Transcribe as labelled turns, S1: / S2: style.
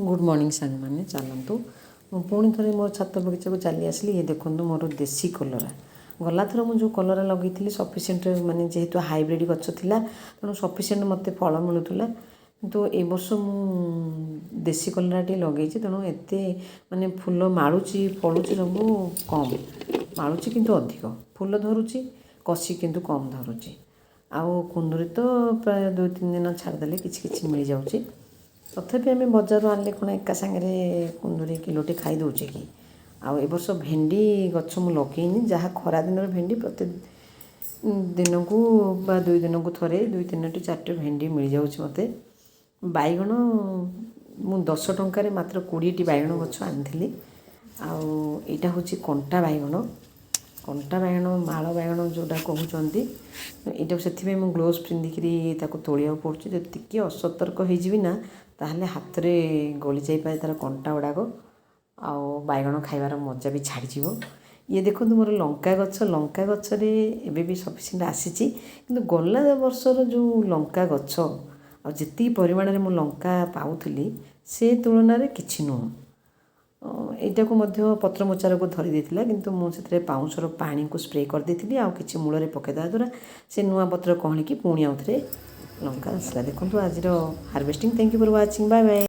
S1: Good morning ସାଙ୍ଗମାନେ, ଚାଲନ୍ତୁ ମୁଁ ପୁଣି ଥରେ ମୋ ଛାତ ବଗିଚାକୁ ଚାଲି ଆସିଲି। ଇଏ ଦେଖନ୍ତୁ ମୋର ଦେଶୀ କଲରା। ଗଲାଥର ମୁଁ ଯେଉଁ କଲରା ଲଗେଇଥିଲି ସଫିସିଏଣ୍ଟ, ମାନେ ଯେହେତୁ ହାଇବ୍ରିଡ଼ ଗଛ ଥିଲା, ତେଣୁ ସଫିସିଏଣ୍ଟ ମୋତେ ଫଳ ମିଳୁଥିଲା। କିନ୍ତୁ ଏ ବର୍ଷ ମୁଁ ଦେଶୀ କଲରାଟି ଲଗେଇଛି, ତେଣୁ ଏତେ ମାନେ ଫୁଲ ମାଳୁଛି, ଫଳୁଛି ସବୁ କମ୍ ମାଳୁଛି, କିନ୍ତୁ ଅଧିକ ଫୁଲ ଧରୁଛି, କଷି କିନ୍ତୁ କମ୍ ଧରୁଛି। ଆଉ କୁନ୍ଦୁରି ତ ପ୍ରାୟ 2-3 ଦିନ ଛାଡ଼ିଦେଲେ କିଛି କିଛି ମିଳିଯାଉଛି। ତଥାପି ଆମେ ବଜାରରୁ ଆଣିଲେ କ'ଣ ଏକା ସାଙ୍ଗରେ କୁନ୍ଦୁରି କିଲୋଟେ ଖାଇ ଦେଉଛେ କି? ଆଉ ଏ ବର୍ଷ ଭେଣ୍ଡି ଗଛ ମୁଁ ଲଗେଇନି। ଯାହା ଖରା ଦିନର ଭେଣ୍ଡି ପ୍ରତି ଦିନକୁ ବା 2 ଦିନକୁ ଥରେ 2 3ଟି 4ଟି ଭେଣ୍ଡି ମିଳିଯାଉଛି ମୋତେ। ବାଇଗଣ ମୁଁ 10 ଟଙ୍କାରେ ମାତ୍ର 20ଟି ବାଇଗଣ ଗଛ ଆଣିଥିଲି। ଆଉ ଏଇଟା ହେଉଛି କଣ୍ଟା ବାଇଗଣ, କଣ୍ଟା ବାଇଗଣ, ମାଳ ବାଇଗଣ ଯେଉଁଟା କହୁଛନ୍ତି ଏଇଟାକୁ। ସେଥିପାଇଁ ମୁଁ ଗ୍ଲୋଭ୍ସ ପିନ୍ଧିକିରି ତାକୁ ତୋଳିବାକୁ ପଡ଼ୁଛି। ଯଦି ଟିକିଏ ଅସତର୍କ ହେଇଯିବି ନା, ତାହେଲେ ହାତରେ ଗଳି ଯାଇପାରେ ତା'ର କଣ୍ଟା ଗୁଡ଼ାକ, ଆଉ ବାଇଗଣ ଖାଇବାର ମଜା ବି ଛାଡ଼ିଯିବ। ଇଏ ଦେଖନ୍ତୁ ମୋର ଲଙ୍କା ଗଛ। ଲଙ୍କା ଗଛରେ ଏବେ ବି ସଫିସିଏଣ୍ଟ ଆସିଛି, କିନ୍ତୁ ଗଲା ବର୍ଷର ଯେଉଁ ଲଙ୍କା ଗଛ ଆଉ ଯେତିକି ପରିମାଣରେ ମୁଁ ଲଙ୍କା ପାଉଥିଲି, ସେ ତୁଳନାରେ କିଛି ନୁହଁ। ଏଇଟାକୁ ମଧ୍ୟ ପତ୍ର ମୋଚା ରୋଗ ଧରି ଦେଇଥିଲା, କିନ୍ତୁ ମୁଁ ସେଥିରେ ପାଉଁଶର ପାଣିକୁ ସ୍ପ୍ରେ କରିଦେଇଥିଲି ଆଉ କିଛି ମୂଳରେ ପକାଇଦେବା ଦ୍ୱାରା ସେ ନୂଆ ପତ୍ର କଅଁଳିକି ପୁଣି ଆଉଥରେ ଲଙ୍କା ଆସିଲା। ଦେଖନ୍ତୁ ଆଜିର harvesting. Thank you for watching, bye bye.